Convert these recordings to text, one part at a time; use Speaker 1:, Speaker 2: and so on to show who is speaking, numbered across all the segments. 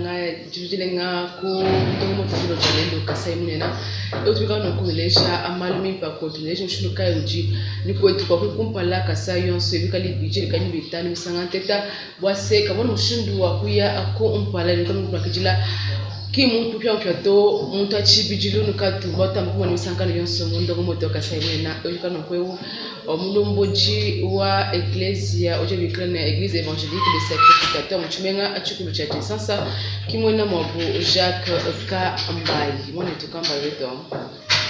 Speaker 1: Dinanga dilenga ku ndongamu wa tshia lelu Kasaï munene eu tuikala nunku nuleja malu mimpe a kuetu nuleja mushindu kayi udi ni kuetu kua kumpala Kasaï yonso bikale ibidi bikale bitanu misanga nteta bua se kamona mushindu wa kuya kumpala ne kuakidila ki muntu mupiamupia to muntu wa tshibidilu nukatu batamba kumona misanka yonso mu ndongamu wetu wa Kasaï munene eu tuikala nunku eu Mulombodi wa ekleziya udi ubikila ne, Eglise Evangelique des Sacrificateurs mu tshimenga tshikulu tshia Tshinsansa ki muena muabu Jacques Kambayi. Muanetu Kambayi wetu awu.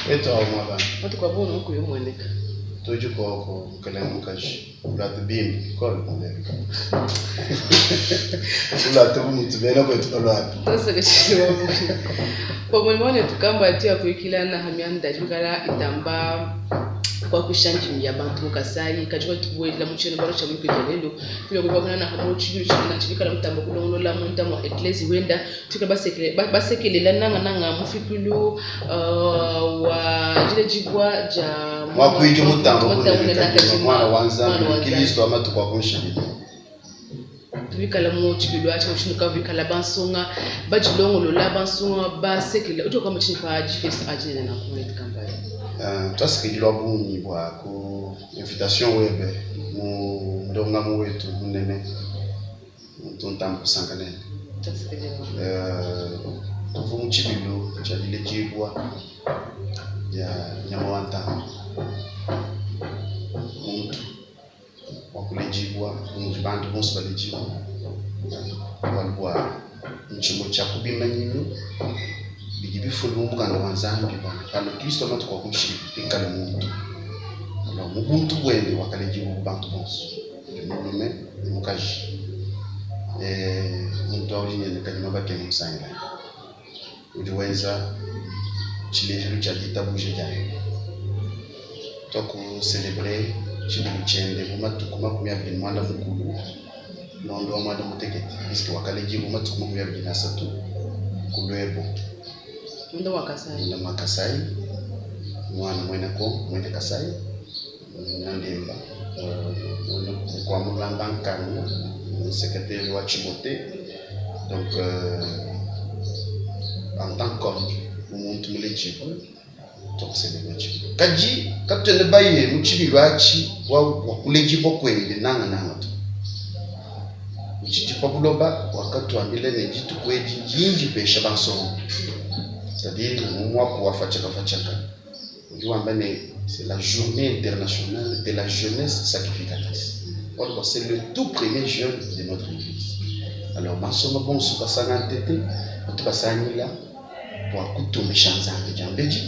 Speaker 2: Wetu awu muabana.
Speaker 1: Matuku a bungi mukuyi umueneka.
Speaker 2: Tudi koko mukelenge mukaji ulatu bimpe bikole mulenga. Ulatu bu mutu bena kwetu baluata.
Speaker 1: Tuasakidila wa bungi. Pamue ne muanetu Kambayi tuya kuyukila naha mianda idi mikala itamba kuakuisha ndimi ya bantu mu Kasayi. Kadi patudi tubuela mu tshiena-bualu tshia muyuki dia lelu, tudi mua kuakula naha mu tshibilu tshinene tshikala mutamba kulongolola munda mua ekleziya wenda. Tuikale basekelela nangananga mufikilu wa diledibua dia
Speaker 2: Muakuidi mutambe bunene Kadima, Muana wa Nzambi ne Kilisto wa matuku a ku nshikidilu.
Speaker 1: Bikala mu tshibilu atshi mushindu kayi bikala bansonga badilongolola, bansonga basekelela. Udi wamba tshinyi pa difesto adi dinene nanku muanetu Kambayi?
Speaker 2: Tuasakidila wa bungi bua ku invitation webe mu ndongamu wetu munene muntu ntamba kusanka nende. Tuvua mu tshibilu tshia diledibua dia nyama wa ntambue muntu. Bua kuledibua bu mudi bantu bonso baledibua, bualu bua ntshimue tshia ku bimanyinu bidi bifunda mu Mukanda wa Nzambi bua ne, palua Kristo matuku a ku nshikidilu ikale muntu. Alors mu buntu buende wakaledibua bu bantu bonso, udi mulume ne mukaji. Muntu au udi ne kanyima bakenga musangilayi, udi wenza tshilejilu tshia ditabuja dianyi. Tuaku-celebrer tshibilu tshiende mu matuku 25 ngondo wa muanda mutekete, puisque wakaledibua matuku 23 ku Luebo,
Speaker 1: Munda mua Kasai.
Speaker 2: Munda mua Kasai, muana muena Kongo, muena Kasai, muena Ndemba, muena mukua Mulamba Nkanu, secretaire wa Tshibote, donc en tant qu'homme, bu muntu muledibue. Tuakusekelela tshibilu. Kadi katuena baye mu tshibilu atshi bua kuledibua kuende nangananga to. Utshidi pa buloba wakatuambila ne, dituku edi ndi ndipesha bansonga. C'est-à-dire mu muaku wa fatshakafatshaka udi wamba ne, c'est la journee internationale de la jeunesse sacrificatrice. Bualu bua c'est le tout premier jeune de notre eglise. Alors bansonga bonso basanga ntete batu basangila. bua kutumbisha Nzambi diambedi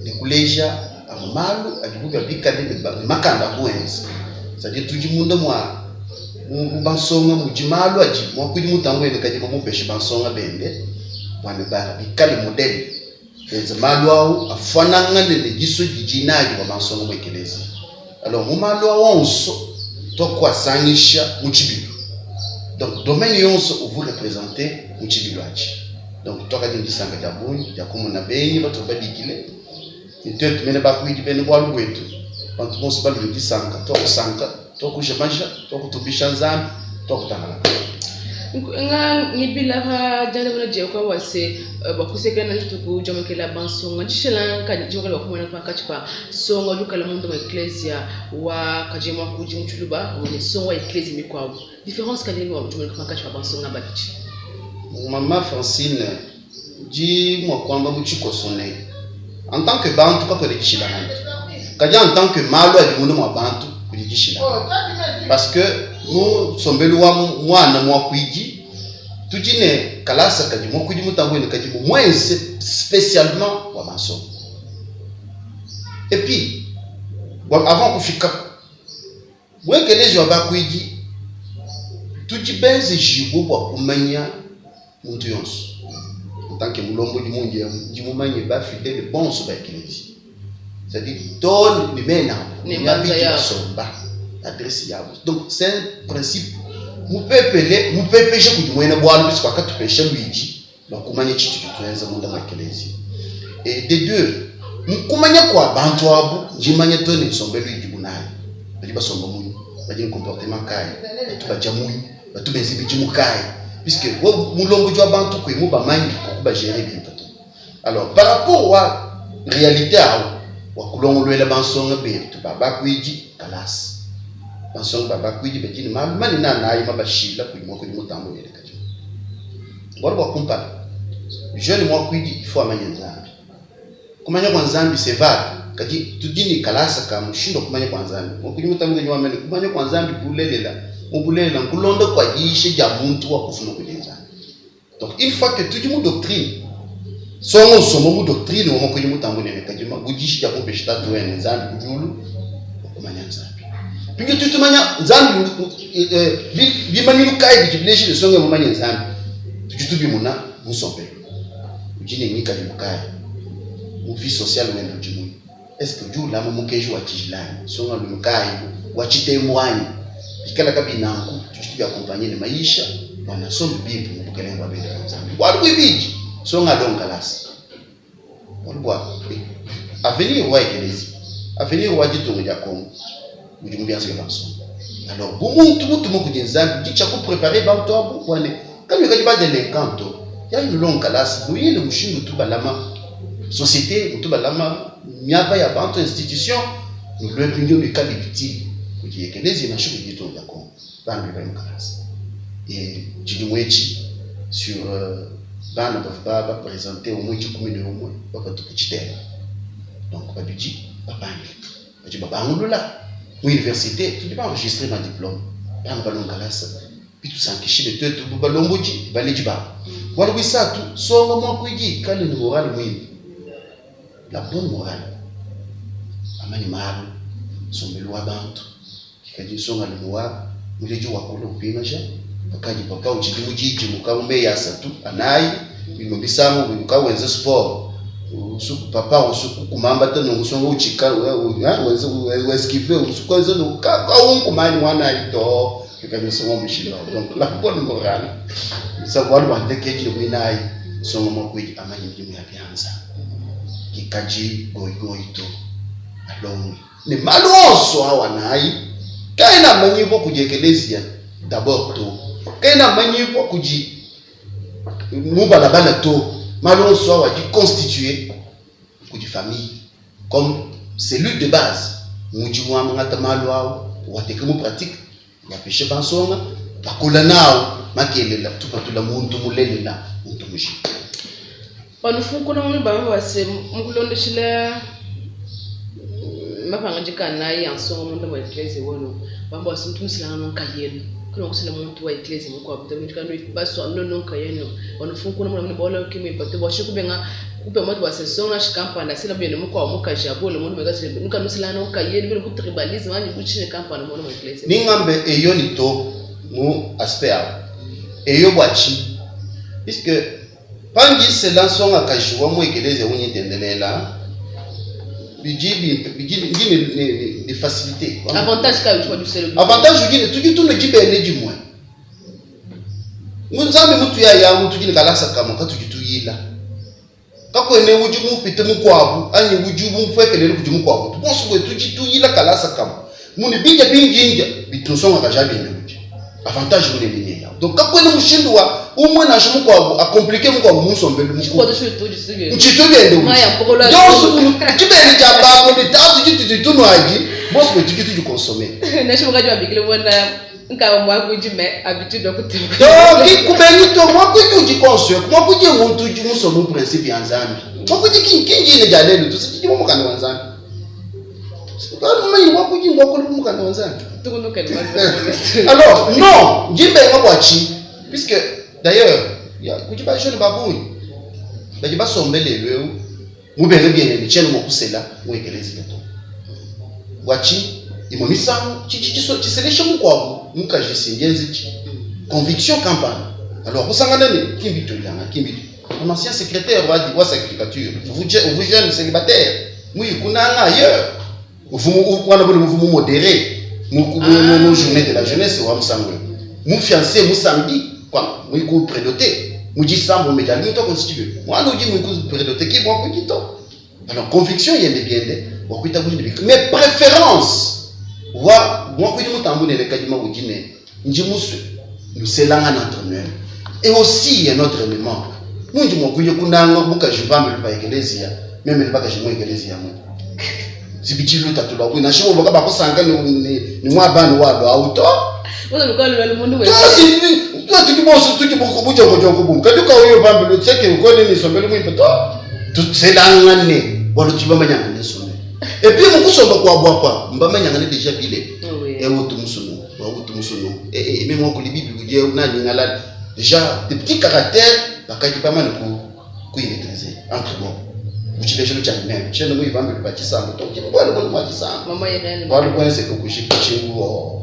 Speaker 2: ne kuleja amue malu adibu bikale ne makanda a kuenza. C'est-à-dire tudi munda mua mu bansonga mudi malu adi muakuidi mutambuene kadi mumupeshe bansonga bende bua ne bikale modele benze malu au afuanangane ne disua didi nadi bua bansonga mu ekeleziya. Alors mu malu au onso tuakuasangisha mu tshibilu. Donc domaine yonso uvua represente mu tshibilu atshi. Donc tuakadi ne disanka dia bungi dia kumona benyi batuvua babikile ne tuetu mene bakuidi bena bualu buetu, bantu bonso balue ne disanka, tuakusanka, tuakuja maja, tuakutumbisha Nzambi, tuakutangalaka.
Speaker 1: Nga ngibila pa diandamuna diebe kwa bua se bua kusekelela dituku dia muikala bansonga ndishilangana diikala bua kumona pankatshi pa nsonga udi ukala munda mua ekleziya wa kadi muakudi mu tshiluba pamue ne nsonga wa ekleziya mikuabu. Difference kadi udi umueneka pankatshi pa bansonga babidi.
Speaker 2: Maman Francine, ndi mua kuamba mu tshikoso ne, en tant que bantu kakuena dishilangana to, kadi en tant que malu adi munda mua bantu kudi dishilangana parce que mu nsombelu wa muana muakuidi tudi ne kalasa kadi muakuidi mutambuene kadi muenze specialement bua bansonga et puis avant kufika Mu ekeleziya wa bakuidi, tudi benzejibue bua kumanya muntu yonso. En tant que mulombodi mundi emu, ndi mumanye ba fidele bonso ba ekeleziya, c'est à dire too ne mena abu,
Speaker 1: Ne
Speaker 2: ne miaba
Speaker 1: mbanza
Speaker 2: idi
Speaker 1: yabu.
Speaker 2: basomba, adresse yabu. Donc c'est un principe mupepele, mupepeja kudi muena bualu, puisque wakatupesha luidi lua kumanya tshitudi tuenza munda mua ekeleziya. Et de deux, mu kumanya kua bantu abu, ndimanya too ne nsombelu idibu nayi. Badi basomba munyi? Badi ne comportement kayi? Batu badia munyi? Batu benza midimu kayi? Puisque wewe mulombodi wa bantu kuyi mubamanyi kuakubajere bimpe to. Alors par rapport wa realite awu wa kulongoluela bansonga betu ba bakuidi kalasa. Bansonga ba bakuidi badi ne malu manene anayi mabashila kudi muakuidi mutambu nende kadimu. Bualu bua kumpala, jeune muakuidi il faut amanye Nzambi. Kumanya kua Nzambi c'est vague, kadi tudi ne kalasa ka mushindu wa kumanya kua Nzambi. Muakuidi mutambu kadi wamba ne, kumanya kua Nzambi bulelela, mu bulelela nkulonda kua diyisha dia muntu wa kufuma kudi Nzambi. Donc une fois que tudi mu doctrine, songo nsombo mu doctrine wa muakuidi mutambu nene kadima bu dishi dia kumpeshi tatu wene Nzambi ku diulu bua kumanya Nzambi. Mpindieu tudi tumanya Nzambi bimanyinu kayi bidi bileja ne songo mumanye Nzambi? Tudi tubimuna mu nsombelu. Udi ne ngikadilu kayi? Mu vie sociale wende udi munyi? Est ce que udi ulama mukenji wa tshijila anyi? Nsongalume kayi wa tshitembu anyi? Bikala kabiyi nanku, tudi tubiakompanye ne mayisha bua ne asombe bimpe mu bukelenge bua bende bua Nzambi. Bualu buibidi, nsonga alonge kalasa. Bualu bua avenir wa ekelezia, avenir wa ditunga dia Congo udi mu bianza bia bansonga. Alors bu muntu mutuma kudi Nzambi, ndi tshia kupreparer bantu abu bua ne kanuikadi ba delinquant to. Yayi nulonge kalasa, nuyile mushindu utu balama societe, utu balama miaba ya bantu, institution, nulue mpindieu nuikale utile kudi ekelezia nansha kudi ditunga dia Congo. Bana bebe badi mu kalasa. Et tshidimu etshi sur bana bavua ba presenter au moins dikumi ne umue bapatuke tshitema. Donc babidi bapange. Badi babangulula mu universite, tudi ba enregistrer ma diplome, bana balonga kalasa, bitusankishile tuetu bu balombodi ne baledi babu. Bualu buisatu, songa muakuidi ikale ne morale muimpe, la bonne morale, amanye malu, nsombelu wa bantu. Kikadi nsongalume wa muledi wakula upingaja pakadi papa utshidi mudidimuka mu meyi asatu anayi imue misangu uka wenza sport usu papa usu kukumambata nunku nsonga utshika wenza weskive usu kuenza nunku kawunkumanyi muanayi to kikadi nsonga mushindu au donc la bonne morale sa bualu bua ndekedi ne buinayi nsonga muakuidi amanye midimu ya bianza kikadi goyigoyi to alonge Ne malu onso au anayi kaena amanyibua kudi ekeleziya d'abord to, kaena amanyibua kudi mu balabala to. Malu onso au adi constitue kudi famille comme cellule de base. Ngudi wangata malu au uateka mu pratique, uapesha bansonga bakola nawu makelela, tupatula muntu mulelela, muntu mujima.
Speaker 1: Panufunkuna mu mibanga bua se, mu kulondeshila mapangadika anayi a nsonga munda mua ekleziya wenu, bamba bua se, ntu nuselangana nkayenu, kanuena kusela muntu wa ekleziya mukuabu to, nudi kanuyi basua nuenu nkayenu. Panufunkuna mona ne bualu ki mbuimpe to, bua tshinyi kubenga kupia mutu bua se, nsonga nansha kampanda asela biende mukuabu mukaji abuele munda mua ekleziya, nukadi nuselangana nkayenu bena bu tribalisme anyi bu tshinyi kampanda munda mua ekleziya.
Speaker 2: Ningambe eyo ni to mu aspect awu. Eyo bua tshinyi? Puisque Pandi nsela nsongakaji wa mu ekelezia undi ntendelela, bidi bimpe, bidi ndi ne, ne, ne, ne facilite.
Speaker 1: Avantage kayi udi pa lusele
Speaker 2: ludi? Avantage udi ne tudi tunua dibele dimue. Mu Nzambi mutuyayamu tudi ne kalasa kamue katudi tuyila. Kakuena udi mupite mukuabu anyi udi mupuekelele kudi mukuabu to. Bonso buetu tudi tuyila kalasa kamue. Muni bidia bindi ndia bitu nsongakaji abiende kudia. Avantage munene nyeya. Donc kakuena mushindu wa umue nansha mukuabu a compliquer mukuabu mu nsombelu mukulu. Ntshitu biende udi. Yonso dibele dia babo ne tatu ditudi tunua adi bonso betu tudi tudi consommer.
Speaker 1: Nansha mukaji wabikile muena nkaba muakuidi mais habitude wa kutema.
Speaker 2: Donc kubengi to muakuidi udi conscient, muakuidi muntu udi musombe mu principe ya Nzambi. Muakuidi ki ki ndine dia lelu to, tshidi mu mukanda wa Nzambi. Alors non, ndi mbenga bua tshinyi? Puisque d'ailleurs kudi ba jeune ba bungi badi basombe lelu eu mubenge biende ne tshiena mua kusela mu ekelezia to. Bua tshinyi? Imue misangu tshidi tshiselesha mukuabu mukaji si ndienzedi conviction kampanda. Alors kusangana ne ki mbituilanga ki mbitu Mon ancien secrétaire wa, wa sacrificature, vous, vous jeune célibataire, muyi kunanga ailleurs. Vous wana bole vous modéré mu mu journée de la jeunesse wa musangu. Mu fiancé mu samedi quoi, muyi ku prédoté. Mu disambo mais jali to constitué. Mwana udi muyi ku prédoté ki mwa kujito. Alors conviction yende biende wa kuita bujini bika. Mais préférence wa mwa kuji mutambu ne kadima udi ne ndi musue nuselangana entre nous. Et aussi un autre element, mundi mua kuya kunanga bukaji pambelu pa ekeleziya, meme ne bakaji mu ekeleziya mu zibidi lutatu lua kuyi nansha bobo kabakusanka ne ne muabani walua au to. Tudi bonso tudi bujokojoku bumu kadi kauyo pambelu tseke ukone ne nsombelu muimpe to. Tuselangane bualu tudi bamanyangane nsombelu. Et puis mu kusomba kuabu apa mbamanyangane deja bile. Eu tumusunu, wa tumusunu. Eh eh meme wakuli bibi udi eu nanyingalala. Deja des petits caractères bakadi bamane ku kuimaîtriser entre bon. Mu tshilejelu tshia meme tshiena muyibambile pa tshisambu to ki bualu bundi mua tshisambu.
Speaker 1: Mama Irene.
Speaker 2: Bualu buenzeke kujika tshingu oh.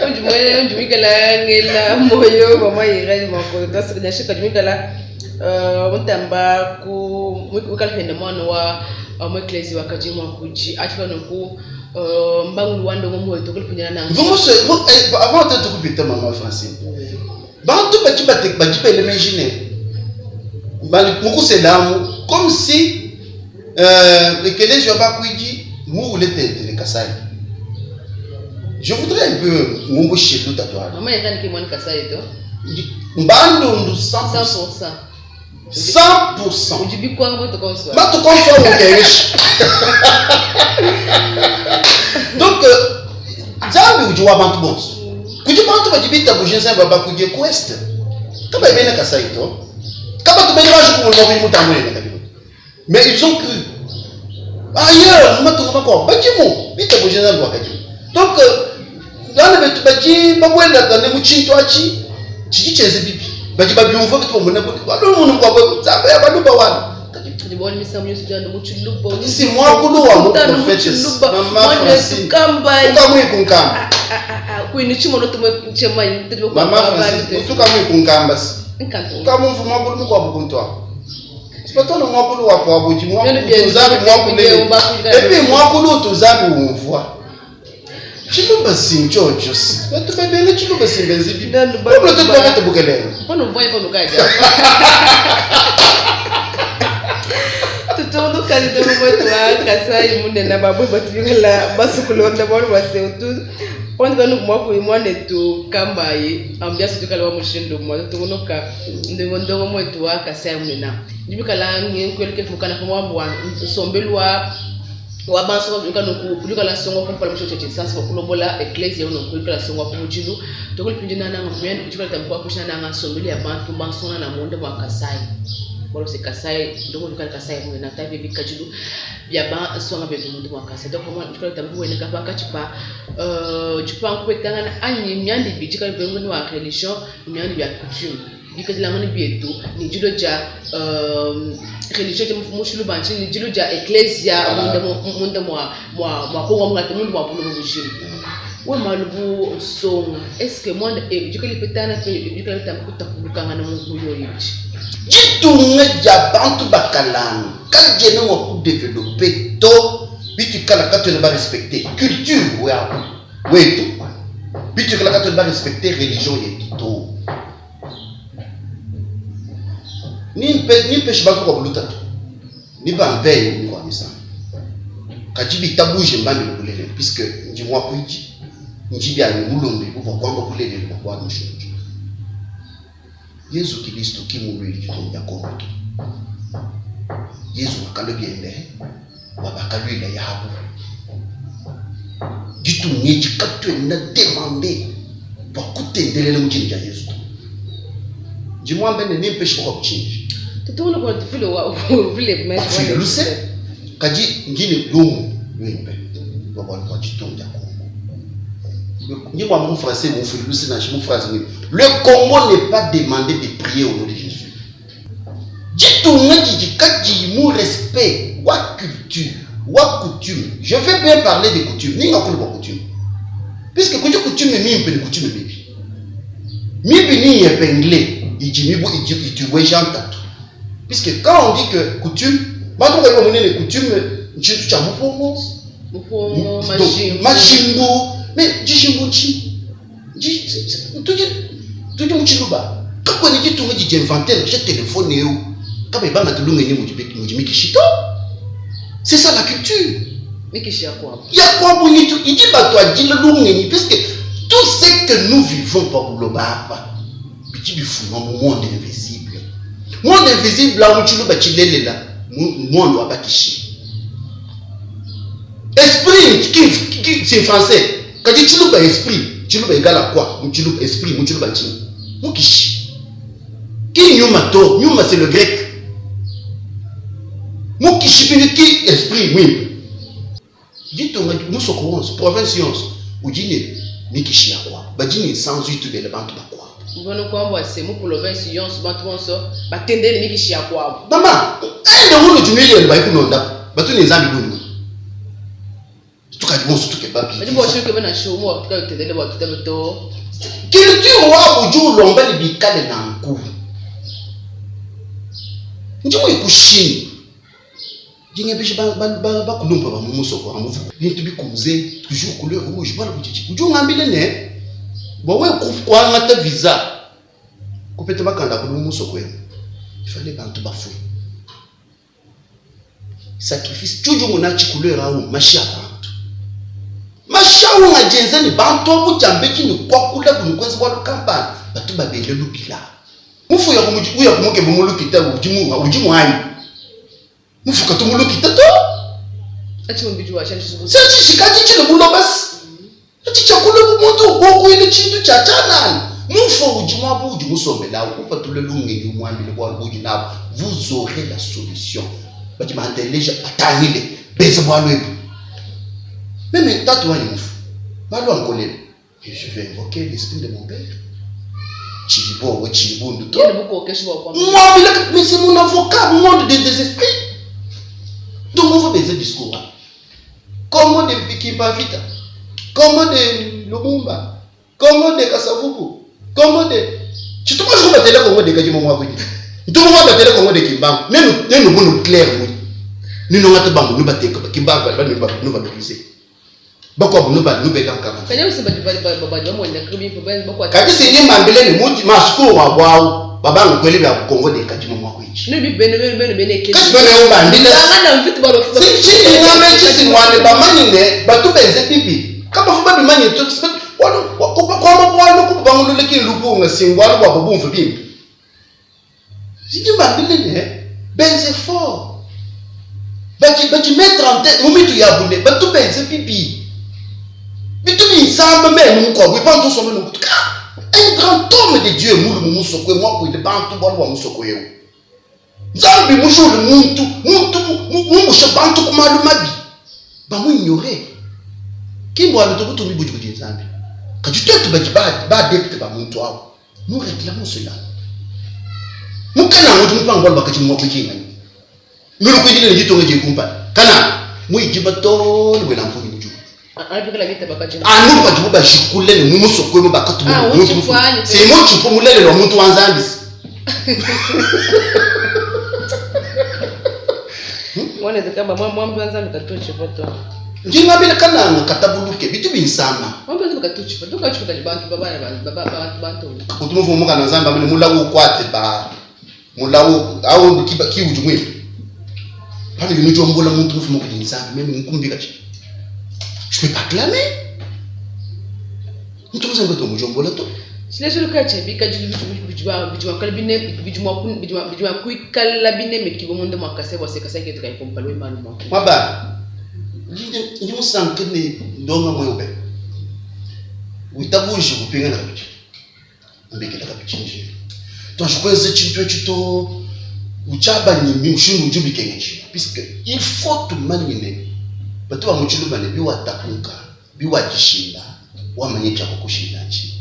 Speaker 1: Undi mwene undi mwikala ngela moyo mama Irene mako tasaka kadi mwikala mutamba ku mwikala pende mwana wa mu eklezia wa kadi muakuidi afika nunku mbangulu wa ndongo muwetu kulipunyana nanku.
Speaker 2: Mvua musue avant tuetu kupita mama Francine bantu badi badi bela meji ne bali mu kuselamu comme si ekelezia wa bakuidi muwule tente ne Kasai. Je voudrais un peu ngumbushe lutatu alu.
Speaker 1: Mama Irene ki mwana Kasai to.
Speaker 2: Bandundu 100%.
Speaker 1: 100%.
Speaker 2: 100%.
Speaker 1: Udi bikwanga matuku onso.
Speaker 2: Matuku onso ukengesha. Donc Nzambi udi wa bantu bonso. Kudi bantu badi bitabuje Nzambi bakudie ku est. Kabayi bena Kasai to. Kabatu bena baji kumulima kuyi mutambule ne kabidi. Mais ils ont cru. Ailleurs, mu matunga makuabu badimu bitabuje Nzambi wakadimu. Donc bana betu badi babuelakane mu tshintu atshi tshidi tshienze bibi. Badi babiumvua bitu bamona bu muntu mukuabu Nzambi ya baluba wana. Si mwakulu wa mu prophetes mama Francine. Ukamwi kunkamba. Mama Francine, utukamwi kunkamba si. Ukamumvu mwakulu mukuabu kuntua. Sipatona mwakulu wa kwa buji mwakulu utu Nzambi mwakulu epi mwakulu utu Nzambi umvua. Tshiluba si nchocho si. Batu babele tshiluba si mbenzi bibi. Boblo tutu bakata bukelenge.
Speaker 1: Pano mvua pano kaja. Tutunduka ndongo mwetu wa Kasai munene babwe batubikala basukulonda bwalu bwa surtout pano kanu mwaku mwanetu kambayi ambiance tukala wa mushindu mwa tutungunuka ndongo ndongo mwetu wa Kasai munene. Ndibikala ngenkweleke mukana pa mwambu wa nsombelu wa wa bansonga luka nunku luka nsonga kumpala mu tshio tshisasa bua kulombola ekleziya nunku luka nsonga ku mudilu tokuli nanga muyani kujikala tambu kwa nanga nsombelu ya bantu bansonga na munda mwa Kasai bolo se Kasai ndongo luka Kasai mu na tabe bikadilu bya bansonga betu munda mwa Kasai donc moi jikala tambu wene ka pa kachipa jipangu betangana anyi myandi bijikala bengu wa religion myandi ya coutume bikadilangana bietu ni dilo dia religion dia mushilu banji ni dilo dia ecclesia munda munda mwa mwa mwa kongo mungate munda mwa bulobo bujima we malubu nsonga est ce que mwanda jikali petana pe jikali tamba kutakulukangana mu muyoyo ichi
Speaker 2: ditunga dia bantu bakalanga kadiena mua kudevelope to bitukala katuena barespecte culture wabu wetu bitukala katuena barespecte religion yetu to nimpe nimpeshe bantu kwa bulutatu nibampeye mukwamisa kadi bitabuje mbambile bulelela puisque ndi muakuidi ndi byanyi mulombe buvua kuamba bulelela bua kuana mushindu Yesu Kristo ki mulwili ditunga dia Kongo to. Yesu wakalua biende bua bakaluila yabu ditunga edi katuena demande bua kutendelela mu dina dia Yesu to. Ndi muambe ne nimpeshe bakuabu tshinji
Speaker 1: tutunguna kwa tufile wa vile
Speaker 2: bafile luse kadi ndi ne lumu luimpe bua bualu bua ditunga dia Kongo. Ndi muambe mu français mufile luse nansha mu français muimpe. Le Congo n'est pas demandé de prier au nom de Jésus. Ditunga didi kadiyi mu respect wa culture wa coutume. Je vais bien parler de coutume. Ninga kulu bua coutume. Puisque kudi coutume mimpe ne coutume mibi. Mibi ni épinglé idi mibu idi itubueja ntatu. Puisque quand on dit que coutume, bantu bakayi bamone ne coutume ntshintu tshia mupongo,
Speaker 1: mupongo
Speaker 2: Donc,
Speaker 1: majimbu
Speaker 2: majimbu, mais dijimbu ntshinyi? Tudi tudi mu tshiluba kakuena ditunga didi invente nansha telefone eu kabayi bangata lungenyi mudi mikishi to. C'est ça la culture
Speaker 1: mikishi ya kwabo
Speaker 2: ya kwabu nitu idi batuadila lungenyi puisque tout ce que nous vivons pa buloba apa Bidi bifuma mu monde invisible. Monde invisible awu mu tshiluba tshilelela monde wa bakishi. Esprit ki, ki, c'est français. Kadi tshiluba esprit, tshiluba egal à quoi? Mu tshiluba esprit, mu tshiluba ntshinyi? Mukishi. Ki nyuma to, nyuma c'est le grec. Mukishi bini ki esprit mwimpe. Ditunga, musoko wonso, province yonso udi ne mikishi ya kuabu, badi ne nsanzu itu bela bantu bakuabu.
Speaker 1: Mbuena kuamba bua se, mu province yonso bantu bonso batendele ne mikishi ya kuabu.
Speaker 2: Mama, ende unudi nuyilele bayi kulonda batu ne Nzambi bungi munyi? Tukadi bonso tukeba
Speaker 1: Badi bua shirike nansha umue wa kutuka tutendele bua tutabe to.
Speaker 2: Culture wabu udi ulomba ne bikale nanku. Ndi muikushini. Ndi ngebeja bakulumpa ba mu musoko wa muvu bintu bikunze toujours couleur rouge bualu budi udi ungambila ne bua wewe kuangata visa kupeta makanda a mu musoko emu ifale bantu bafue sacrifice tshiudi umona tshi couleur au mashi a bantu mashi au ngadienza ne bantu abu diambedi ne kuakula ne kuenza bualu kampanda batu babele lubila Mufu uya uya kumukeba mu lukita udi mu udi muanyi. Mufu katu mu lukita to.
Speaker 1: Atshi mubidi wa tshianji
Speaker 2: Se tshishikadi tshile buloba si. Atshi tshiakula bu muntu ukukuile tshintu tshia tshianana. Mufu udi muaba udi musombele awu upatule lungenyi umuambile bualu budi nabu. Vous aurez la solution. Badi banteleja batangile benze bualu ebu. Meme tatu wanyi mufu malu ankolele. Et je vais invoquer l'esprit de mon père. Tshiyi tshiyi bundu to.
Speaker 1: Yeye ne bukokeshi bua kuamba.
Speaker 2: Mwambila mais c'est mon avocat, monde des, des esprits. Donc on va baiser discours. Hein. Congo de Kimpa-Vita, Congo de Lumumba, Congo de Kasavubu, Congo de Chituko chiko batele Congo de Kadima Mwakwidi. Ntuko mwa batele Congo de Kimbangu. Nenu nenu bunu clair oui. Ninu ngata bangu nu bateka Kimbangu ba nu valoriser. Bakuabu nubela nkama. Kadi si ndi mbambile ne mudi masukulu abu awu babanga kuela bia Kongo ne kadima mua kuici. Kasi bene ubambile si tshindi ngamba etshi si muane bamanye ne batu benze bibi kabafu babimanye to kuamba bualu kubangulule ki lupunga si mbualu bua bumve bimpe. Ndi mbambile ne benze fort badi badi mettre en tete mu mitu yabu ne batu benze bibi bitu binsamba meme mukuabu epantu nsombe nunku ka un grand homme de Dieu mulume musoko muakuile bantu bualu bua musoko eu Nzambi mujule muntu muntu mumbushe bantu ku malu mabi bamuignore ki mbualu to butumbi budi kudi Nzambi kadi tuetu badi ba ba adepte ba muntu au Nous réclamons cela. Mukana udi mupanga bualu bakadi mua kujinga ni. Nulu kujinga ni ditunga didi kumpala. Kana muijiba to ne buena mpungi muju. Anu padibu bajikule ne mu musoko emu bakatuma
Speaker 1: Ah,
Speaker 2: muntu
Speaker 1: mutshipu anyi?
Speaker 2: C'est mutshipu mulelela wa muntu wa Nzambi.
Speaker 1: Mwana kamba mwambi wa Nzambi katutshipa to.
Speaker 2: Ndi ngambila kananga katabuluke bitu binsama.
Speaker 1: Mwambi wa Nzambi katutshipa. Tukatshipa kadi bantu babana bantu bantu bantu.
Speaker 2: Kutu muvu mukana Nzambi amene mulawu ukwate ba mulawu au ki ki udi muimpe. Pano binujombola muntu mufuma kudi Nzambi meme nkumbika chi. Je peux pas clamer. Muntu Nzambi to mujombola to.
Speaker 1: Tshilejilu kayi tshia bikadilu bidi mua kuikala binemekibue munda mua Kasai bua se Kasai ketu kayi kumpala we malu mua
Speaker 2: Maba, ndi musanke ne ndonga muebe. Witabuji kupingana kabidi. Mbikila kabidi njila. Tuanji kuenza tshintu etshi to utshiabanye mushindu udi ubikengeshibua puisque il faut tumanye ne batu ba mu tshiluba ne biwatapuka biwadishinda wamanye tshia kukushinda ntshinyi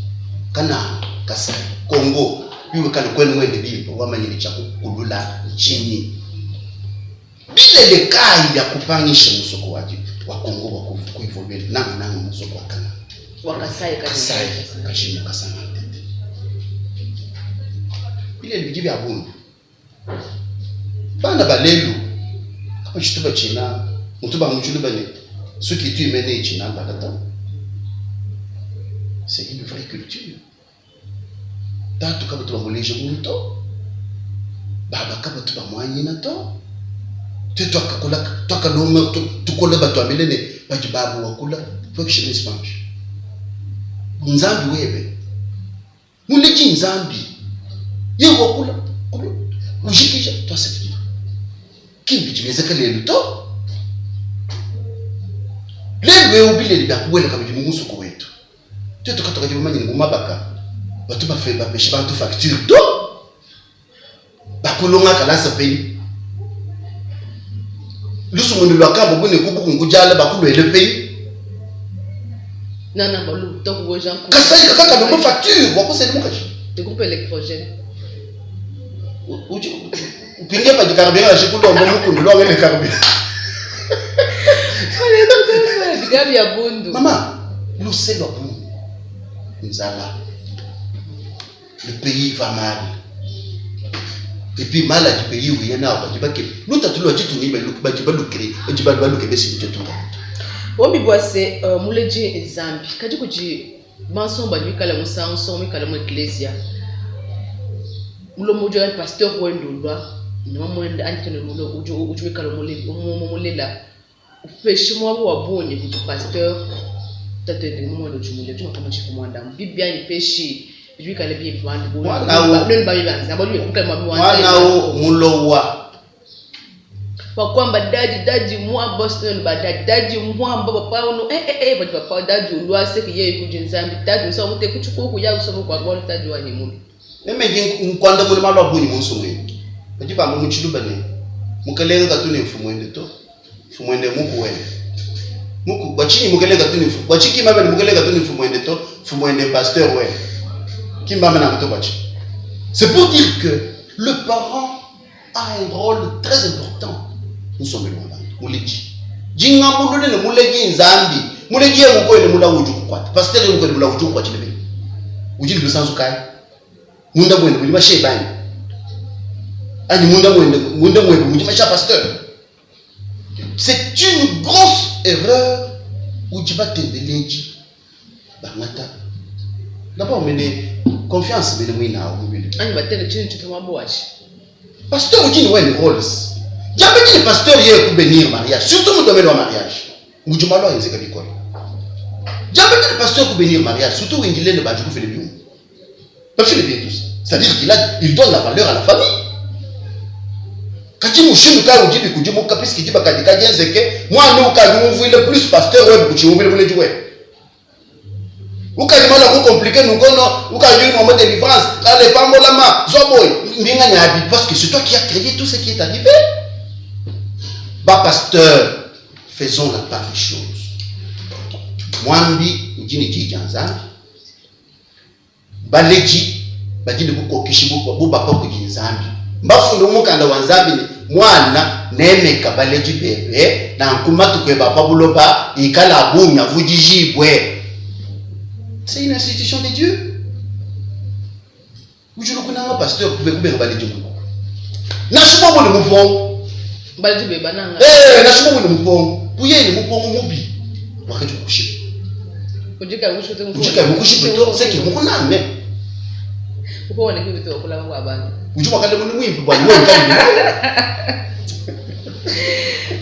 Speaker 2: kana Kasai Congo biwikale kuenu wende bimpe wamanye ne tshia kukulula ntshinyi bilele kayi bia kupangisha musoko wa wa Congo bua kuevoluer nanga nanga musoko wa Kananga
Speaker 1: wa Kasai
Speaker 2: Kasai Kashimo Kasanga Ntete bilele bidi bia bungi bana ba lelu kabatshitu batshina mutu ba mu tshiluba ne soki itu imene itshina mbala to c'est une vraie culture tatu kabatu bamuleja bundu to baba kabatu bamuanyina to te tuakakola tuakalonga tukola batuambile ne badi babu wakula puekishe espange nzambi webe muledi nzambi. Yeye wakula ujikija tuasakidila. Ki mbidi bienzeka lelu to. Lelu eu bilele bia kubuela kabidi mu musoko wetu. Tuetu katukadi bamanye ne mu mabaka batu bapesha bantu facture to. Bakulonga kalasa penyi? Lusumuinu lua kabubu ne kubuku nkudiala bakuluele penyi?
Speaker 1: Nana balu tokuboja nku.
Speaker 2: Kasai kakakalomba facture bua kusela mukaji.
Speaker 1: Le groupe électrogène.
Speaker 2: Udi upinge padi carburant ashi kulomba mukundu luangele carburant.
Speaker 1: Bigabi ya bundu.
Speaker 2: Mama, luse lua bundu. Nzala. Le pays va mal. Et puis mal adi pays uya nawu badi bakeba lutatu lua ditunga badi balukile badi balukebesha ditunga.
Speaker 1: Bombi bua se uh, muleji Nzambi kadi kudi bansonga badi bikale musangu nsonga muikale mu eklesia mulombodi wa pasteur wende ulua ne mamuende anyi tene udi udi muikale mulela Upeshe muaba wa bungi kudi pasteur tatuende ne muana udi mulela udi mua kumushipa muanda amu bibi anyi peshi bidi bikale bimpe bantu nuenu babi ba nzambi badi bikale muabi wa
Speaker 2: nzambi mwana wu mulowa
Speaker 1: bakwamba dadi dadi mwamba nuenu ba dadi dadi mwamba papa uno eh eh eh badi papa dadi ulua seke yeye kudi nzambi dadi musangu mute ku tshikuku ya kusoma kwa bwalu dadi wanyi mulu
Speaker 2: Meme ndi nkuandamuna malu a bungi mu nsumuinu. Badi bamba mu tshiluba ne, Mukalenga katu ne mfumuende to, mfumuende mmuku wende. Muku, bua tshinyi mukalenga katu ne mfumu, bua tshinyi ki mbambe ne mukalenga katu ne mfumuende to, mfumuende mpasteur wende? Ki mbambe nanku to bua tshinyi? C'est pour dire que le parent a un rôle très important mu nsombelu wa bantu. Muledi, dingambulule ne muledi Nzambi, muledi yeye mukuele mulawu udi ukukuata, pasteur yeye mukuele mulawu udi ukukuatshila beni, udi ne lusanzu kayi? Munda muende mudi mashi ebe anyi? Anyi munda muende munda muebe mudi mashi a pasteur? C'est une grosse erreur udi batendeledi bangata d'abord mene confiance mene muinawu mu bintu
Speaker 1: anyi batele tshintu tshitu muaba watshi
Speaker 2: pasteur udi ne wende roles diambedi ne pasteur yeye kubénir mariage surtout mu domaine wa mariage mudi malu ayenzeka bikole diambedi ne pasteur kubénir mariage surtout windile ne badi kufile biuma bafile bintu c'est-à-dire qu'il a il donne la valeur à la famille kadi mushindu kayi udi bikudimuka puisque diba kadi kadienzeke muana ukadi umvuile plus pasteur webe kutshiumvuile muledi webe ukadi mala ku compliqué nukono ukadi mama délivrance kale pambolama zwa boy mbinga nyabi parce que c'est toi qui as créé tout ce qui est arrivé ba pasteur faisons la part des choses mwambi udi ne diyi dia nzambi Baledi badi ne bukokeshi bubapa kudi Nzambi. Mbafunde mu Mukanda wa Nzambi ne, Muana, nemeka baledi bebe, nanku matuku ebe a pa buloba ikale a bungi avudijibue. C'est une institution de Dieu. Udi kunanga pasteur kube kubenga baledi muku. Nansha bobo ne mupongo.
Speaker 1: Baledi beba nanga.
Speaker 2: Eh, nansha bobo ne mupongo. Kuye ne mupongo mubi. Wakati kukushipa.
Speaker 1: Ujika mukushipa.
Speaker 2: Ujika mukushipa to, c'est que mukunange.
Speaker 1: Ukubona kibito okulaba kwa abantu.
Speaker 2: Udi wakale muni mwimpe bwa wewe kali.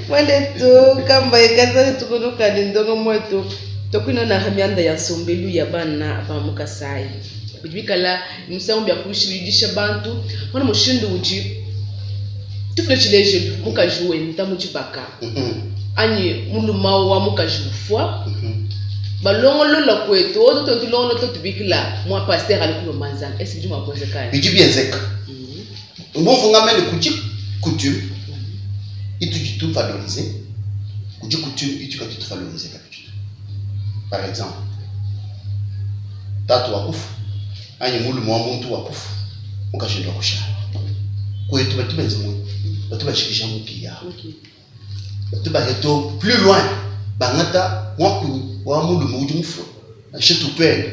Speaker 1: Mwanetu kamba ekaza tukunuka ni ndongo mwetu tokwina na mianda ya nsombelu ya bana ba mu Kasai. Bidi bikala misangu bia kushibidisha bantu mona mushindu udi tufile tshilejilu mukaji wenda mu dibaka anyi muluma wa mukaji ufua balongolola kuetu oto tuetu tulongolola tuetu tubikila mua pasteur ali kulomba nzambi ese bidi mua kuenzeka anyi
Speaker 2: bidi bienzeka mbumvu ngambe ne kudi coutume itudi tuvalorize kudi coutume itudi katuyi tuvalorize kabidi par exemple Tatu wakufu anyi mulume wa muntu wakufu, mukajende wakushala. Kuetu batu benza munyi? Batu bajikija mukiya. Batu baya to plus loin, bangata muakunyi wa mulume udi mufue nansha tutuende.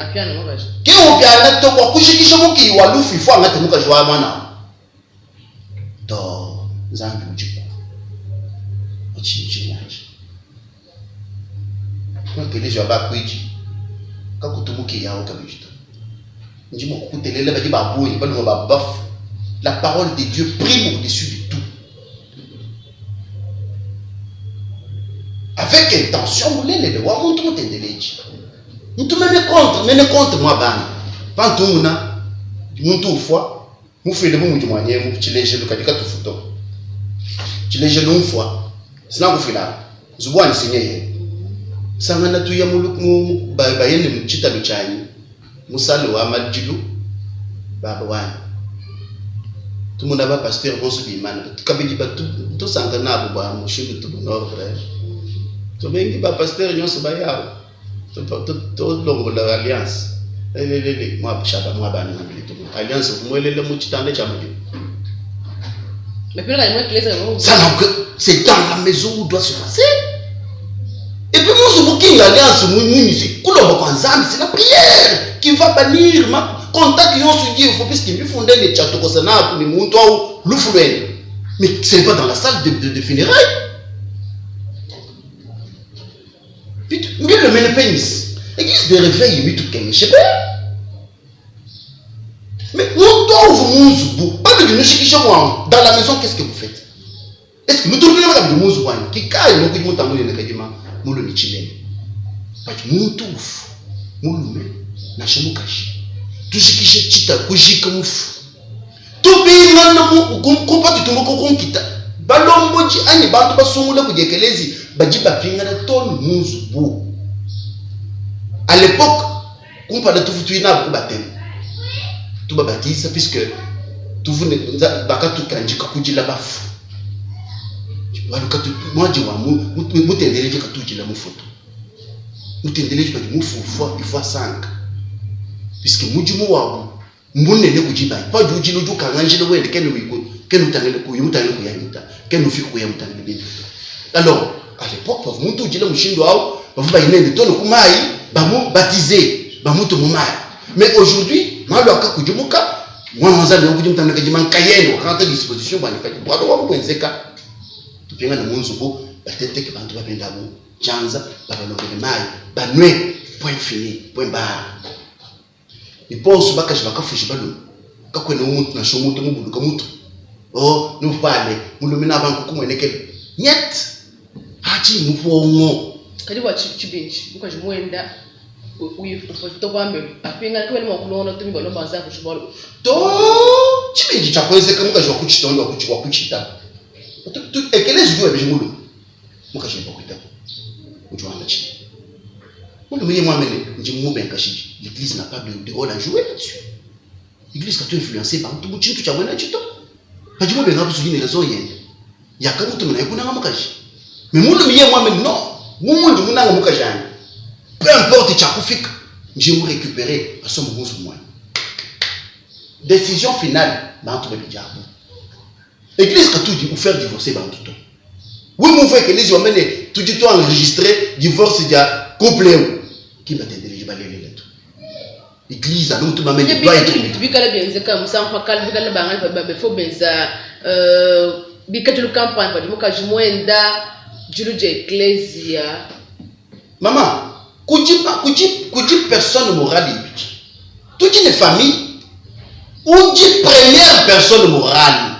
Speaker 2: Ke upiana to bua kujikija mukiyi wa lufu ifo angate mukaji wa muanabu. To Nzambi udiku. Ntshinyi atshi? Mu ekeleziya wa bakuidi kakutu mukiya kabidi to. Ndi mua kukutelela badi ba bungi balume ba bafue. La parole de Dieu prime au-dessus de tout. Avec intention mulelele wa muntu mutendeledi. Ntu mene contre, mene contre mwa bana. Pantu muna muntu ufua. Mufuile bu mudi muan'emu, tshilejelu, kadi katufu to. Tshilejelu, mfua, sinakufuila apa, nzubu wanyi si nyeye. Sangana tuya mu, mu, baye ne tshitalu tshianyi mu salle wa madilu, baba wanyi. Tumona ba pasteur bonso bimana, kabidi batu tusanka nabu bua mushindu utubu n'ordre. Tubengi ba pasteur nyonso bayawu. Tolongola alliance lelelele muaba muaba ngambile to alliance muelele mu tshitanda tshia mudimu. Ça c'est dans la maison où doit se passer. Et puis muzu mukinga alliance munyi c'est kulomba kwa Nzambi, c'est la prière qui va bannir ma contact yonso idi il faut puisque mifunde ne tshatokosa na ni muntu au lufu lwende. Mais ce n'est pas dans la salle de, de, de funérailles. Mbible mene penis. Église de réveil mitukengeshe be. Mais muntu uvu mu nzubu panudi nushikisha muamu dans la maison qu'est-ce que vous faites? Est-ce que nuturukile kabidi mu nzubu anyi? Kikayi mokudi mutangulile kadima mulume tshilele. Padi muntu ufu mulume nansha mukaji tujikishe tshita kujika mufu Tupingana ku patudi tumbuka ku nkita, balombodi anyi bantu basungula kudi ekelezi badi bapingana too ne mu nzubu. A l'epoque, kumpala tuvua tuya nabu ku bateme, tubabatiza puisque tuvua ne bakatukandika kudila bafu. Bualu katu muadi wa mutendeledi katu udila mufu to. Mutendeledi padi mufu ufua, il faut asanka puisque mudimu wabu Mbunene kudi banyi. Padi ujila udi ukanga njila wende kena uyi kena utangila kuyi mutangila kuya muta kena ufika kuya mutangila bimpe to. Alors à l'époque pavua muntu ujila mushindu au bavua bayi nende too ne ku mayi bamu baptiser bamutu mu mayi. Mais aujourd'hui malu akakudimuka mwana wa Nzambi wakudi mutangila kadima nkayende wakangata disposition bua ne padi bualu buabu buenzeka tupingane mu nzubu batenteke bantu babenda mu tshianza babalombele mayi banue point fini point barre. Ne bonso bakaji bakafuisha balume, kakuena muntu nansha umue utu mubuluke mutu. Oh, nupale mulume na bantu kumuenekela niet atshi mupongo.
Speaker 1: Kadi bua tshibindi mukaji muenda uyi pambelu apingana kabena mua kulonga to mibalomba nzambi kushi bualu
Speaker 2: to tshibindi tshia kuenzeka mukaji wa kutshitonda wa kutshita ekelezi udi webeja mulume mukaji ne bua kuitaba udi wamba tshinyi Mulume yeye muambe ne, ndi mmubenga kashidi, l'eglise n'a pas de, de role à jouer là-dessus. Eglise katu influencer bantu mu tshintu tshia buena etshi to. Padi mubenga kusudi ne raison yende, yakamutuma naye kunanga mukaji. Mais mulume yeye muambe ne, non, bu mundi munange mukaji anyi, peu importe tshia kufika, ndi mu recuperer asombe mu nzubu muanyi. Decision finale, bantu babidi abu. Eglise katu udi faire divorcer bantu to. We mumvue ekelezi wamba ne tudi tu enregistre divorce dia couple eu, ki mbatendeledi balelela to. Eglise anu mutu bamanye
Speaker 1: doit être bitu bikala bienzeka musangu pa kale bikala bangana pa babe fo benza euh, bikadilu kampanda padi mukaji muenda dilu dia ekleziya.
Speaker 2: Mama, kudi kudi kudi personne morale ibidi. Tudi ne famille udi première personne morale.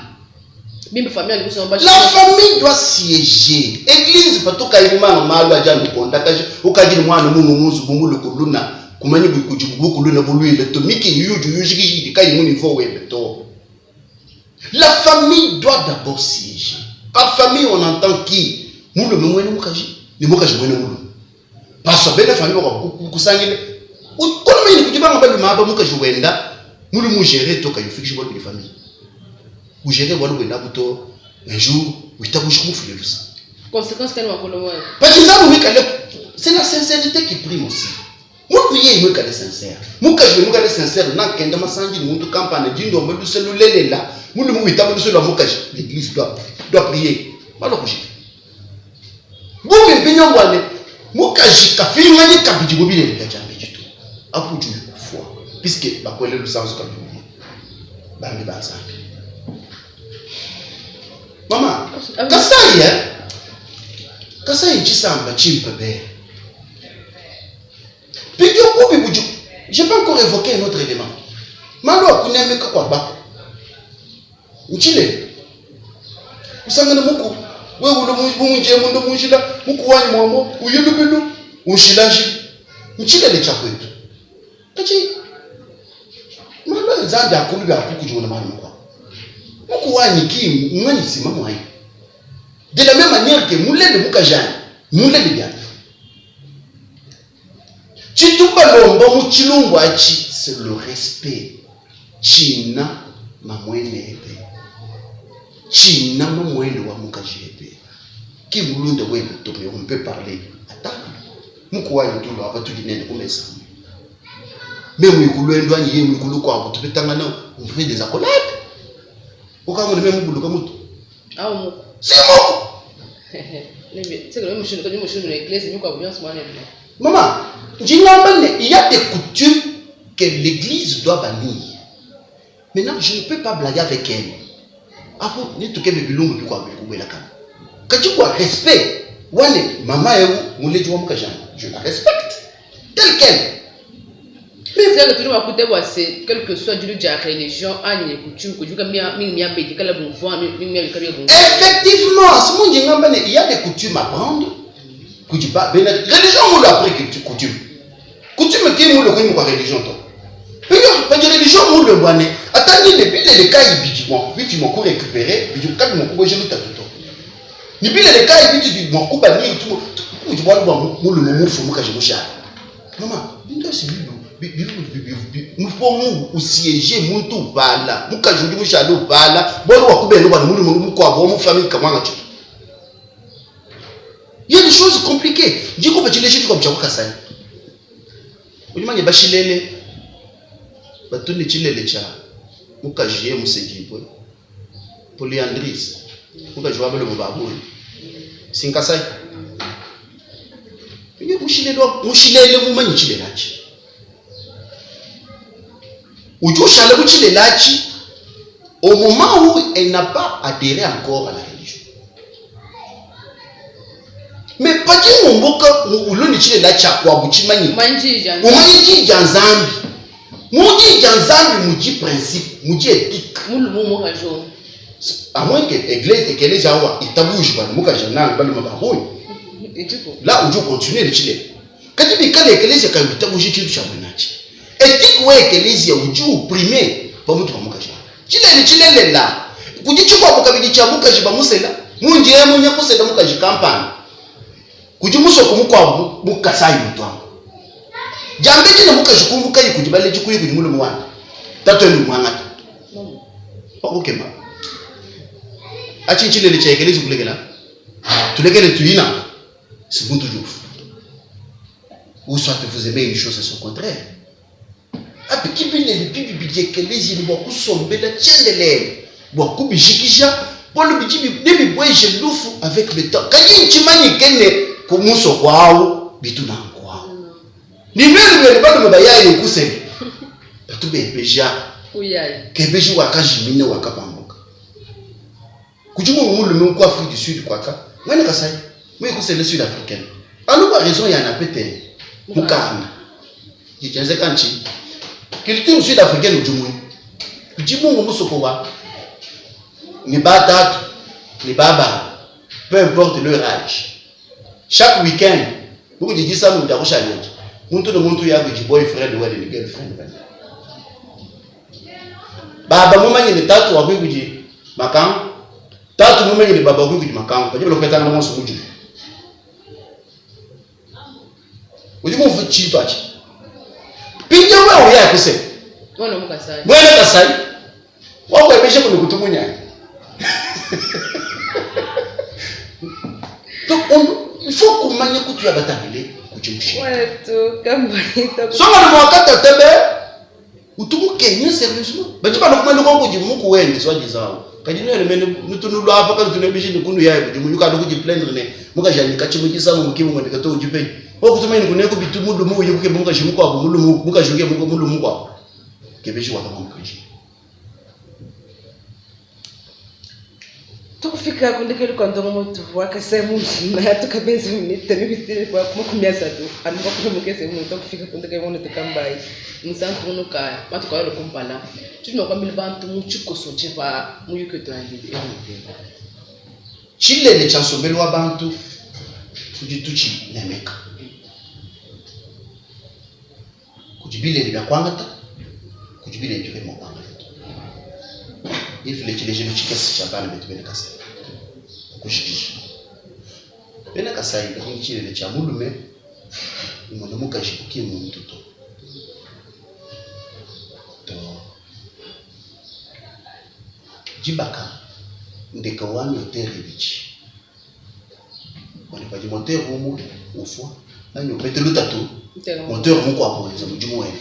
Speaker 1: Bimpe famille ali kusomba.
Speaker 2: La famille doit siéger. Église patuka imanga malu aja nukondakaja ukadi ne mwana munu mu nzubu mulu kuluna kumanyi kudi bukuluna buluile to miki yuju yujikiji kayi mu niveau webe to. La famille doit d'abord siéger. Par famille on entend qui? Mulume muena mukaji ne mukaji muena mulume. Pasua bena famille bakusangile kono mene kudi banga balume aba mukaji wenda mulume ugere to kayi ufikisha bualu kudi famille. Ugere bualu buenda abu to un jour witabuja kumufuila lusa.
Speaker 1: Consequence kani wakolo wewe.
Speaker 2: Padi Nzambi muikale c'est la sincérité qui prime aussi. Mulume yeye muikale sincere, mukaji muikale sincere, nakenda masandi ne muntu kampanda, ndi ndomba luse lulelela, mulume witaba luse lua mukaji, l'eglise doit, doit prier. Balua kujika. Bubi mpinya bua ne mukaji kapinganyi kabidi mu bilele bia diambedi to. Apu udi kufua, puisque bakuele lusanzu kabidi mu bambi ba Nzambi. Mama, Kasai, eh? Kasai ntshisamba tshimpe be. Mpindieu bubi budi J'ai pas encore évoqué un autre élément. Malu a kunemeka kua baku ntshilele. Kusangana muku wewe ulo bu mundiye munda mu njila muku wanyi muamua uye lubilu unshila njila ntshilele tshia kuetu. Kadi malu a Nzambi akulu bia kukudimuna malu makuabu. Muku wanyi ki mmanyi si mamu wanyi. De la même manière que mulele mukajanyi, mulele bianyi. Tshitu balomba mu tshilumbu atshi c'est le respect. Tshina mamuenebe, tshina mamuende wa mukajebe ki mulunda webe to mais on peut parler à table. Muku wanyi udi ulua apa tudi nende ku mesa. Meme muye ku luendu anyi yeye muye ku lukuabu tupetangana on fait des accolades. Ukamona meme mubuluka mutu.
Speaker 1: Au muku.
Speaker 2: Si muku. Maman, ndi ngamba ne il y a des coutumes que l'église doit bannir. Maintenant, je ne peux pas blaguer avec elle. Apo netukebe bilumbu bikuabu bidi kubuelakana. Kadi bua respect wane mama eu muledi wa mukajanyi, je la respecte telle quelle.
Speaker 1: C'est que tudi mua kuitaba bua se quel que soit dilu dia religion anyi coutume kudi mingi miaba idi ikala bumvua mingi miaba ikala bumvua.
Speaker 2: Effectivement, si mundi ngamba ne il y a des coutumes à prendre kudi ba bena religion mulu après coutume. Coutume ki mulu kunyima kua religion to. Pio padi religion mulu bua ne ata nini bilele kayi bidi mua bitudi mua ku recuperer bidi kabi mua kubueja lutatu to. Ne bilele kayi bitudi mua kubanir mudi bualu bua mulume mufue mukaji mushale. Mama, bintu asi mupongu usiege muntu upala mukaji udi mushale upala bualu bua kubenga bua mulume mukuabu wa mu famille kamuanga tshitu. Il y a des choses compliquées. Ndi kupa tshilejilu tshikuabu tshia ku Kasai. Udi manye bashilele batu ne tshilele tshia mukaji yeye musedibue polyandrise mukaji wa balume ba bungi si nkasai mushilele mushilele mumanye tshilele atshi udi ushala mu tshilele atshi au moment où elle n'a pas adhéré encore à la religion mais padi ngumbuka ulua ne tshilele tshia kuabu tshimanyi umanye diyi dia nzambi mu diyi dia nzambi mudi principe mudi ethique à moins que église ekelezia awa itabuji bana mukaji ananga balume ba bungi la udi ukontinue ne tshilele Kadi bikala ekeleziya kayi witabuja tshintu tshia buena atshi, etike wa ekeleziya udi uprime pamutu pa mukaji awu. Tshilele tshilelela. Kudi tshikuabu kabidi tshia mukaji bamusela, mundi emu nya kusela mukaji kampanda kudi musoko mukuabu mu Kasai mutu amu. Diambedi ne mukaji kumbukaye kudi baledi kuya kudi mulume wandi, tatuende umuangata. Wakukema. Atshi ntshilele tshia ekeleziya kulekela. Tulekele tuyina. Si muntu udi ufua. Ou soit vous aimez une chose et son contraire. Abi ki bilele bibi bidi ekeleziya ne bua kusombela tshiendelele bua kubijikija, bualu bidi nebibueje lufu avec le temps. Kadi ntshimanyike ne ku musoko au bitu nanku au. Ne nuenu benu balume bayaye kusela batu bebeja kebeji wakajimina wakapambuka. Kudi munga mulume ku Afrique du Sud kuaka muena Kasai muye kusela Sud africaine anu bua raison ya napete mukanda tshienzeka ntshinyi? Culture sud africaine udi munyi? Kudi munga musoko wa ne ba tatu ne ba baba peu importe leur age chaque week-end bu kudi disambu dia kushala muntu ne muntu ya kudi boyfriend wende ne girlfriend wende. Baba mumanye ne tatu wakui kudi makangu, tatu mumanye ne baba wakui kudi makangu, badi balua kupetangana bonso mu diku. Udi mumvue tshintu atshi? Mpindieu wewe uya kuseka muena Kasai wakuebesha kuni kutu munyanyi. Donc on, il faut kumanya kutu ya batangile kudi mushinga. Songa ne mwakata tebe Utu mukenge serieusement. Badi balua kumanya ko kudi muku wende soit disant. Kadi nuenu mene nutu nulua apa kanutu nuebeja ne kunu yaye kudi munyi ukalu kudi plaindre ne mukaji anyi katshi mu disamu mu kimu mwende to udi penyi. Ko kutumanya ne kuneku bitu mulume uye kukeba mukaji mukuabu mulume mukaji ukeba mulume mukuabu. Kebeji wakamukaji.
Speaker 1: Tukufika ku ndekelu kua ndongamu tuvua kasai mujima tukabenza minite mipite pa 30 anu pa mukese mu tukufika ku ndekelu muno tukambayi musantu tunuka matuku alua kumpala tudi mua kuambila bantu mu tshikoso tshipa muyuki wetu wa lelu eu.
Speaker 2: Tshilele tshia nsombelu wa bantu tudi tutshinemeka. Kudi bilele bia kuangata, kudi bilele bidi kabiyi mua kuangata to. Nifile tshilejilu tshikese tshia bana betu bena Kasai bua kujikija. Bena Kasai badi ne tshilele tshia mulume umona mukaji bu ki mmuntu to. Too. Dibaka ndeka wa miotere ibidi. Bua ne padi motere umue ufua anyi upete lutatu, motere mukuabu wenza mudimu wende.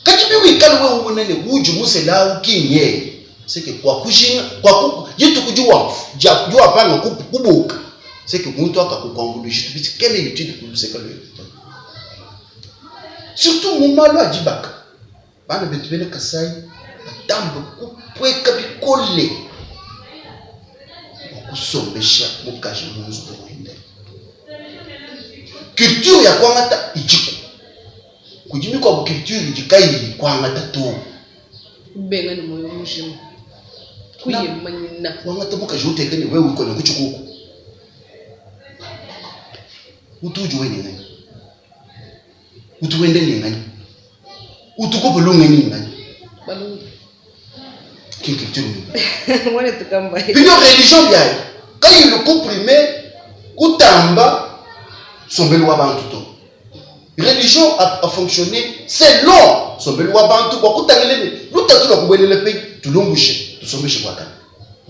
Speaker 2: Kadi biwikale wewe umona ne, udi musele au ki nyeye, seke kuakujinga kuaku dituku diwapanga kubuka, seke muntu akakukuambuluisha tubidi kena utile ku luseke luebe to. Surtout mu malu a dibaka, bana betu bena Kasai batambe kupueka bikole bua kusombesha mukaji mu nzubu muende. Culture ya kuangata idiku. Kudi mikuabu culture idi kayiyi kuangata to.
Speaker 1: Kubenga ne muoyo mujima. Kuyimanyina.
Speaker 2: Kuangata mukaji uteka ne wewe ukone ku tshikuku. Utu udi wende nganyi? Utu wende ne nganyi? Utu kupa lungenyi ne nganyi?
Speaker 1: Balunda.
Speaker 2: Ki culture mimpe.
Speaker 1: Mwana tukamba.
Speaker 2: Bino religion biayi kayi lukuprime kutamba nsombelu wa bantu to. Religion a, a fonctionne selon nsombelu wa bantu bua kutangila ne lutatu lua kubuelela pe tulumbushe tusombeshe buakane.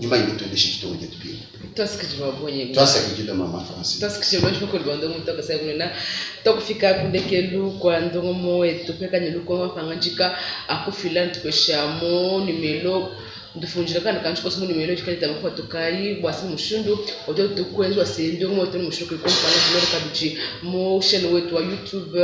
Speaker 2: Nyuma yine tuendeshe ditunga dietu bimpe.
Speaker 1: Tuasikidila wabonye.
Speaker 2: Tuasakidila mama Francine.
Speaker 1: Tuasikidila bantu bakulu ba ndongo mutoka munena tuakufika ku ndekelu kua ndongo wetu pekanya lukongo mapangadika akufila ntupesha mu numelo Ndufundila kana kanji konso mu numero dikale tamba kupatukayi bua se mushindu wa tuetu kuenza wa se ndongo wetu ne mushindu kumpala tulonda kabidi mu chaîne wetu wa YouTube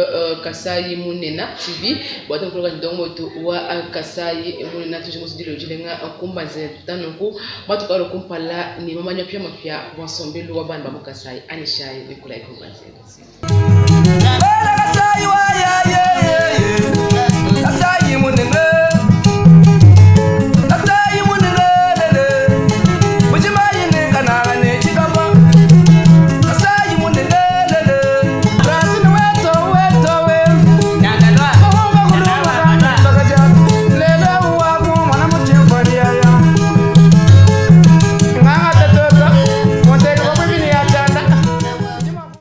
Speaker 1: Kasai Munena TV bua tuetu kulonda ndongo wetu wa Kasai Munena tuji musu dilo dilenga kumbanze tutanunku matuku alo kumpala ne mamanya mapia mapia bua nsombelu wa bana ba mu Kasai anishayi ne kulayi kumbanze.